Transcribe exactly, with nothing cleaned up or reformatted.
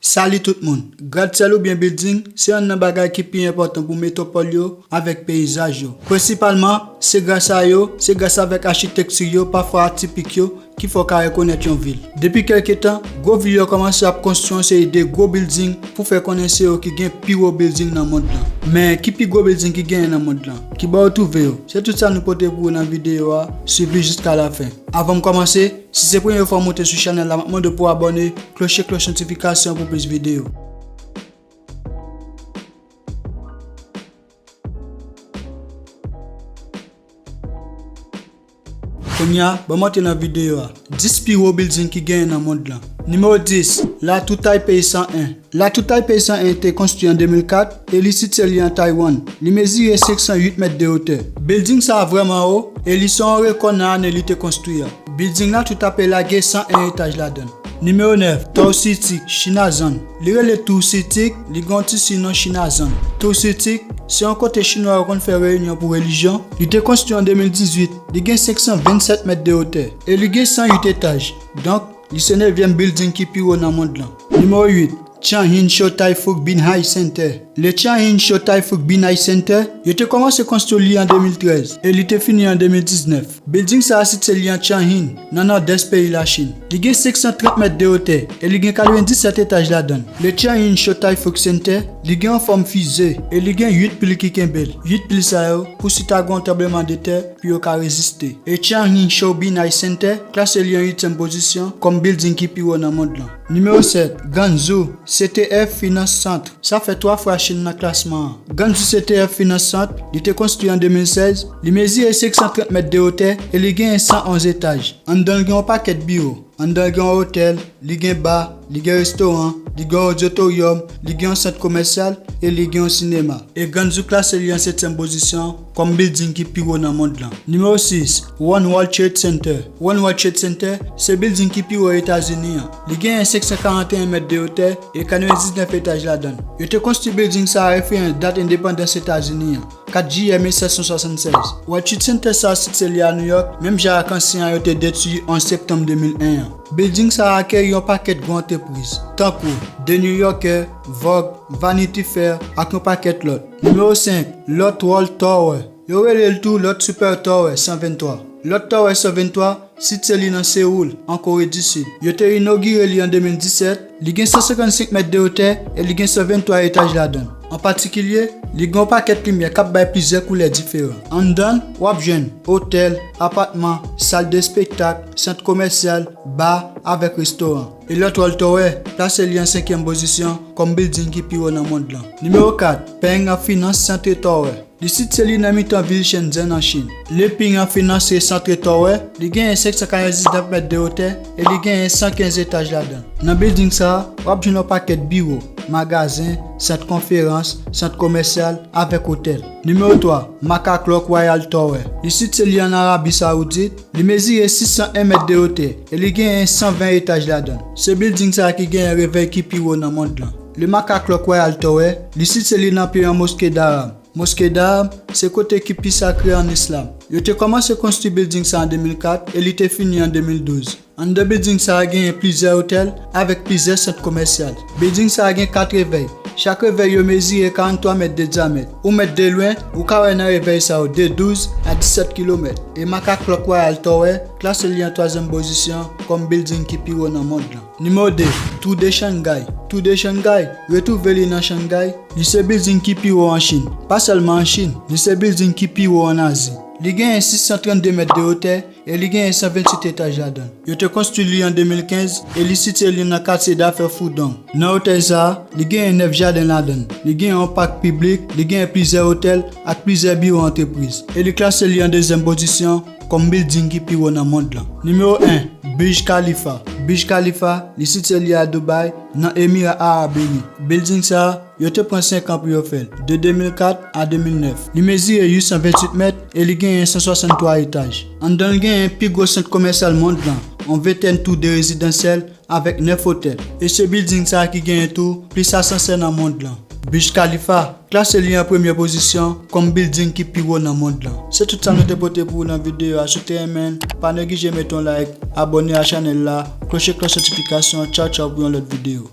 Salut tout moun! Gratsyèl oubyen bilding se yonn nan bagay ki pi enpòtan pou metwopòl yo avèk peyizaj yo. Prensipalman, se gras a yo, se gras avèk achitekti yo, pafwa atipik yo, ki fè w ka rekonèt yon vil. Depi kèlke tan, gwo vil yo kòmanse ap konstwi yon seri de gwo bilding pou fè konnen se yo ki gen pi wo bilding nan mond lan. Men, ki pi gwo bilding ki genyen nan mond lan? Kibò yo twouve yo? Se tout sa nou pote pou ou nan videyo a, swiv li jiska lafen. Avan m kòmanse, si se premye fwa w moute sou chanèl la, m ap mande w pou w abòne, kloche klòch notifikasyon pou plis videyo. Kounye a, ban m antre nan videyo a. Dis pi wo bilding ki genyen nan mond lan. Nimewo dis, Latou Taipei san en. Latou Taipei san en te konstwi an de mil kat e li sitiye li an Taiwan. Li mezire senk san uit mèt de wotè. Bilding sa a vrèman wo e li se yon rekò nan ane li te konstwi a. Bilding Latou Taipei la gen san en etaj ladan l. Nimewo nèf, Tower City, Shinazan. Li rele Tower City, li gen yon ti sinon Shinazan. Tower City se yon kote Chinwa yo konn fè reyinyon pou relijyon. Li te konstwi an de mil dizuit. Li gen senk san vennsèt mèt de wotè e li gen san uit etaj. Donk, li se nevyèm bilding ki pi wo nan mond lan. Nimewo uit, Changhin Shotai Fuk Binhai Center. Le Changhin Shotai Fuk Binhai Center, yo te kòmanse konstwi li an de mil trèz e li te fini an de mil diznèf. Bilding sa a sitiye li an Changhin, nan nòdès peyi Lachin. Li gen senk san trant mèt de wotè e li gen katrevenndisèt etaj ladan l. Le Changhin Shotai Fuk Center, li gen yon fòm fize e li gen uit pil ki kenbe l. Uit pil sa yo, pou si ta gen yon tranblemanntè, pou yo ka reziste. E Changhin Shoubin High Center klase li an uityèm pozisyon kòm bilding ki pi wo nan mond lan. Nimewo sèt, Guangzhou C T F Finance Centre. Sa fè twa fwa Chin nan klasman an. Guangzhou C T F Finance Centre, li te konstwi an de mil sèz, li mezire senk san trant mèt de wotè e li genyen san onz etaj. Anndan l gen yon pakèt biwo. Anndan l gen yon otèl, li gen ba, li gen restoran, li gen yon oditoryòm, li gen yon sant komèsyal e li gen yon sinema. E Guangzhou klase li an setyèm pozisyon kòm bilding ki pi wo nan mond lan. Nimewo sis, One World Trade Center. One World Trade Center se bilding ki pi wo Etazini an. Li genyen senk san karanteyen mèt de wotè e katrevendiznèf etaj ladan l. Yo te konstwi bilding sa a referans dat endepandans Etazini an. Kat jiyè mil sèt san swasannsèz. World Trade Center sa a sitiye li a New York, menm jan ak ansyen an yo te detwi onz septanm de mil en an. Bilding sa a akeyi yon pakèt gwo antrepriz, tankou The New Yorker, Vogue, Vanity Fair, ak yon pakèt lòt. Nimewo senk, Lotte World Tower. Yo rele l tou Lotte Super Tower san venntwa. Lotte Tower san venntwa sitiye li nan Seoul, an Kore di Sid. Yo te inogire li an de mil disèt. Li gen san senkannsenk mèt de wotè e li gen san venntwa etaj ladan l. An patikilye, li gen yon pakèt limyè k ap bay plizyè koulè diferan. Anndan l, w ap jwenn otèl, apatman, sal de espektak, sant komèsyal, ba, avèk restoran. E Lotte World Tower plase li an senkyèm pozisyon kòm bilding ki pi wo nan mond lan. Nimewo kat, Ping An Finans Centre Tower. Li sitiye li nan mitan vil Shenzhen an Chin. Le Ping An Finans Centre Tower, li genyen senk san katrevendiznèf mèt de wotè e li genyen san kenz etaj ladan l. Nan bilding sa a, w ap jwenn yon pakèt biwo, magazen, sant konferans, sant komèsyal, avèk otèl. Nimewo twa, Macaw Clock Royal Tower. Li sitiye li an Arabi Sawoudit, li mezire sis san en mèt de wotè e li genyen san ven etaj ladan l. Se bilding sa a ki genyen revèy ki pi wo nan mond lan. Le Macaw Clock Royal Tower, li sitiye li nan pye an Moske Daram. Moske Daram se kote ki pi sakre ann Islam. Yo te kòmanse konstwi bilding sa a an de mil kat e li te fini an de mil douz. Anndan bilding sa a genyen plizyè otèl avèk plizyè sant komèsyal. Bilding sa a gen kat revèy. Chak revèy yo mezire karanntwa mèt de dyamèt. Ou mèt de lwen, ou ka wè nan revèy sa yo de douz a disèt kilomèt. E Macaw Clock Royal Tower klase li an twazyèm pozisyon kòm bilding ki pi wo nan mond lan. Nimewo de, Tour de Shanghai. Tour de Shanghai retwouve li nan Shanghai. Li se bilding ki pi wo an Chin. Pa sèlman an Chin, li se bilding ki pi wo ann Azi. Li genyen sis san trannde mèt de wotè e li genyen san venntuit etaj ladan l. Yo te konstwi li an de mil kenz e li sitiye li nan katye dafè Fudong. Nan otèl sa a, li genyen nèf jaden ladan l. Li genyen yon pak piblik, li genyen plizyè otèl ak plizyè biwo antrepriz. E li klase li an dezyèm pozisyon kòm bilding ki pi wo nan mond lan. Nimewo en, Burj Khalifa. Burj Khalifa, li sitiye li a Dubai, nan Emira Arab Ini. Bilding sa a, yo te pran senk an pou yo fè l, de de mil kat a de mil nèf. Li mezire uit san venntuit mèt e li genyen san swasanntwa etaj. Anndan l genyen pi gwo sant komèsyal mond lan, yon ventèn tou de rezidansyèl avèk nèf otèl. E se bilding sa a ki genyen tou plis asansè nan mond lan. Burj Khalifa klase li an premye pozisyon kòm bilding ki pi wo nan mond lan. Se tout sa nou te pote pou ou nan videyo a. Si w te renmen l, pa neglije mete yon like, abòne a chanèl la, kloche klòch notifikasyon. Tchaw, tchaw pou yon lòt videyo.